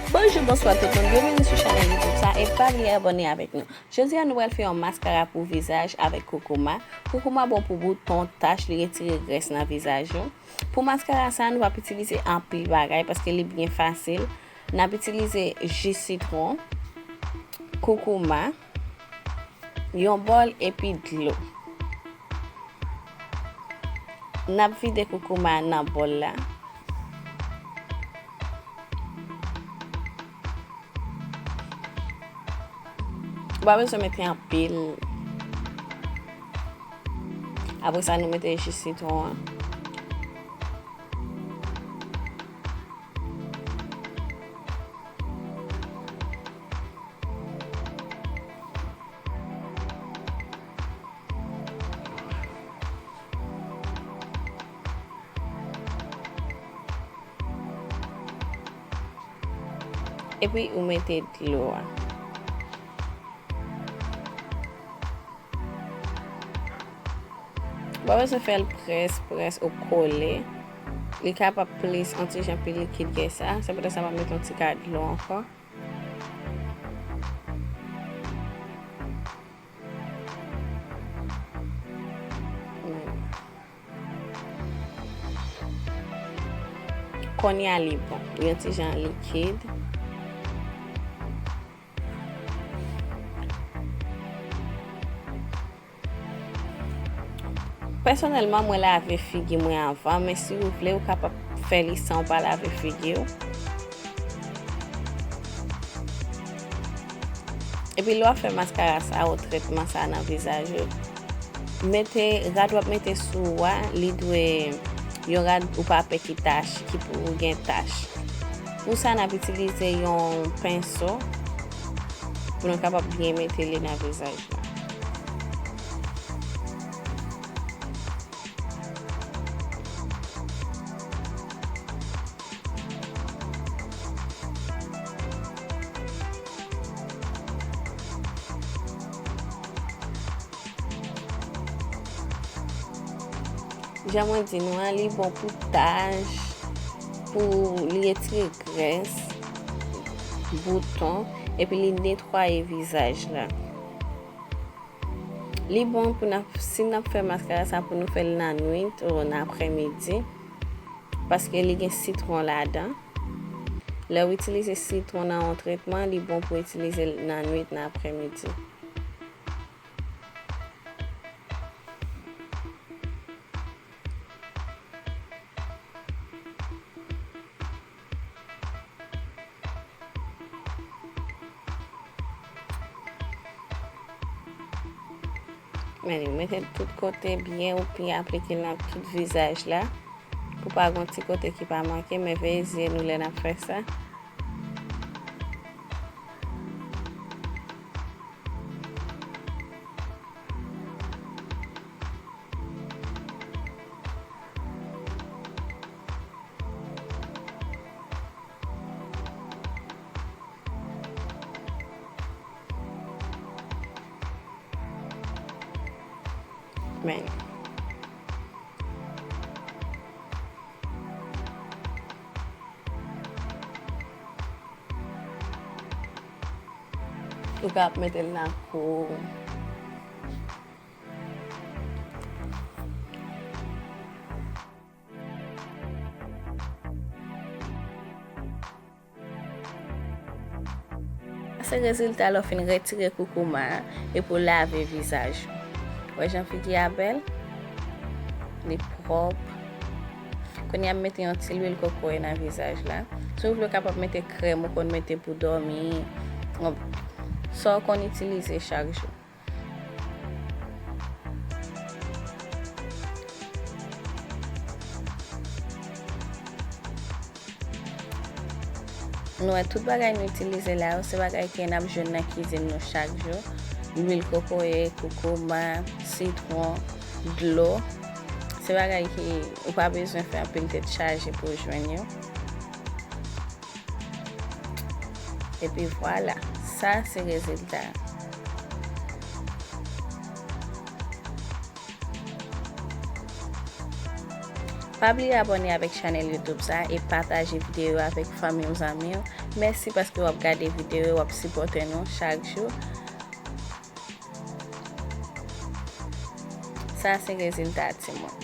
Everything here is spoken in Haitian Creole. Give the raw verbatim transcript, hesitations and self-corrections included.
Bonjou, bonswa tout moun, byenveni sou chanèl YouTube sa e pa bliye abòne avèk nou. Jodi a nou pral fè yon maskara pou vizaj avèk koukouma. Koukouma bon pou bouton, tach, li retire grès nan vizaj ou. Pou maskara sa nou p ap itilize anpil bagay paske li byen fasil. N ap itilize ji sitwon, koukouma, yon bòl epi dlo. N ap vide koukouma a nan bòl la. Ou pa bezwen mete anpil. Apre sa, nou mete ji sitwon an. Epi ou mete dlo a. Ou pa bezwen fè l près, près ou kole. Li kapab plis yon ti jan pi likid ke sa. Se poutèt sa m ap mete yon ti ka dlo ankò. Kounye a li bon. Li yon ti jan likid. Pèsonèlman, mwen lave figi mwen anvan, men si ou vle, ou kapab fè li san ou pa lave figi w. Epi lè w ap fè maskara sa a, ou tretman sa a nan vizaj ou, mete, rad w ap mete sou ou a, li dwe yon rad ou pa pè ki tach, ki pou gen tach. Pou sa, n ap itilize yon penso pou nou kapab byen mete li nan vizaj la. Jan mwen di nou an, li bon pou tach, pou li retire grès, bouton, epi li netwaye vizaj la. Li bon pou n ap, si n ap fè maskara sa pou nou fè l nan nwit ou nan aprèmidi, paske li gen sitwon ladan. Lè w itilize sitwon nan yon tretman, li bon pou w itilize l nan nwit, nan aprèmidi. Men li mete l tout kote byen, ou byen aplike l nan tout vizaj la. Pou pa gen ti kote ki pa manke, men veye zye nou lè n ap fè sa. Men. Ou ka ap mete l nan kou. Se rezilta lè w fin retire koukouma a epi w lave vizaj ou. Wè jan figi a bèl? Li pwòp. Kounye a m mete yon ti lwil kokoye nan vizaj la. Si w vle w kapab mete krèm ou konn mete pou dòmi. Bon, sa w konn itilize chak jou. Nou wè tout bagay nou itilize la yo, se bagay ke n ap jwenn nan kizin nou chak jou. Lwil kokoye, koukouma, sitwon, dlo. Se bagay ke ou pa bezwen fè anpil tèt chaje pou w jwenn yo. Epi vwala, sa se rezilta. Pa bliye abòne avèk chanèl YouTube sa e pataje videyo avèk fanmi w, zanmi w. Mèsi paske w ap gade videyo yo, w ap sipòte nou chak jou. Sa se rezilta timoun.